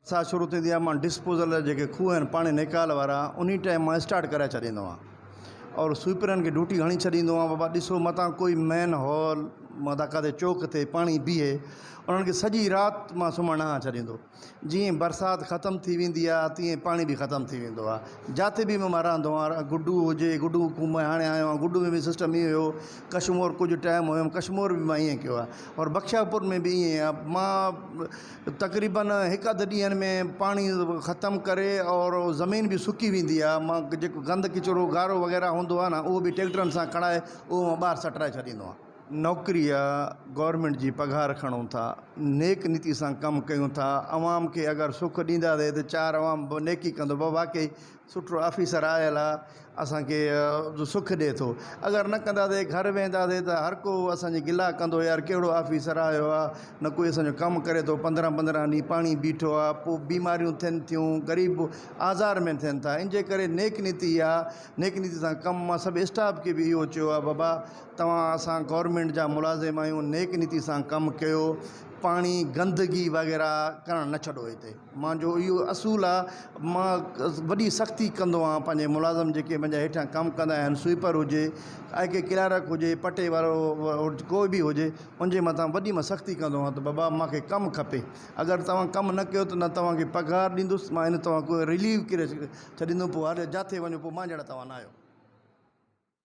برسات شروع ٿيندي آهي مان ڊسپوزل جا جيڪي کوهه آهن پاڻي نيڪال وارا انهي ٽائيم مان اسٽارٽ ڪرائي ڇڏيندو آهيان اور سوئپرن کي ڊيوٽي هڻي ڇڏيندو آهيان بابا ڏسو متان ڪوئي مين هال متان ڪاٿي چوڪ تي پاڻي بيهي انهن کي سڄي رات مان سمهڻ نه آهيان ڇڏيندو جيئن برسات ختم ٿي ويندي آهي تيئن پاڻي به ختم ٿي ويندو آهي جاتي به مان رهندو آهيان گڊو هجي گڊو مان هاڻي آيو آهيان گڊو ۾ به سسٽم اهو هيو ڪشمور ڪجهه ٽائيم هيم ڪشمور به مان ائين ڪيو آهي اور بخشاپور ۾ به ائين آهي مان تقريبن هڪ اڌ ڏينهن ۾ پاڻي ختم ڪري اور زمين به سڪي ويندي آهي مان جيڪو گند ڪچرو گارو وغيره هوندو آهي نه اهو به ٽريڪٽرن سان کڻائي اهو مان ٻاهر سٽرائي ڇڏيندو آهيان. نوڪري آ گورنمينٽ جي پگهار کڻون ٿا نيڪ نيتي سان ڪم ڪيون ٿا عوام کي اگر سک ڏينداسي ته چار عوام به نيڪي ڪندو بابا واقعي سٺو آفيسر آيل آ اسان کي سک ڏي ٿو اگر نه ڪنداسي گهر وينداسي ته هر ڪو اسان جي گلا ڪندو يار ڪهڙو آفيسر آيو آ نه ڪوئي اسان جو ڪم ڪري ٿو 15 15 ڏينهن پاڻي بيٺو آ پوء بيماريون ٿين ٿيون غريب آزار ۾ ٿين ٿا ان جي ڪري نيڪ نيتي آ نيڪ نيتي سان ڪم مان سڀ اسٽاف کي به اهو چيو آ بابا توهان اسان گورنمينٽ جا ملازم آهيون نيڪ نيتي سان ڪم ڪيو پاڻي گندگي وغيره ڪرڻ نه ڇڏو هتي. مانجو اهو اصول آ مان وڏي سختي ڪندو آهيان پنهنجي ملازم جيڪي منهنجا هيٺيان ڪم ڪندا آهن سوئيپر هجي آء ڪي ڪلارڪ هجي پٽي وارو ڪوئي به هجي ان جي مٿان وڏي مان سختي ڪندو آهيان ته بابا مانکي ڪم کپي اگر توهان ڪم نه ڪيو ته نه توهان کي پگهار ڏيندس مان ان توهان کي رليو ڪري ڇڏيندم پوء هلي جاٿي وڃو پوء مان جهڙا توهان نه آهيو.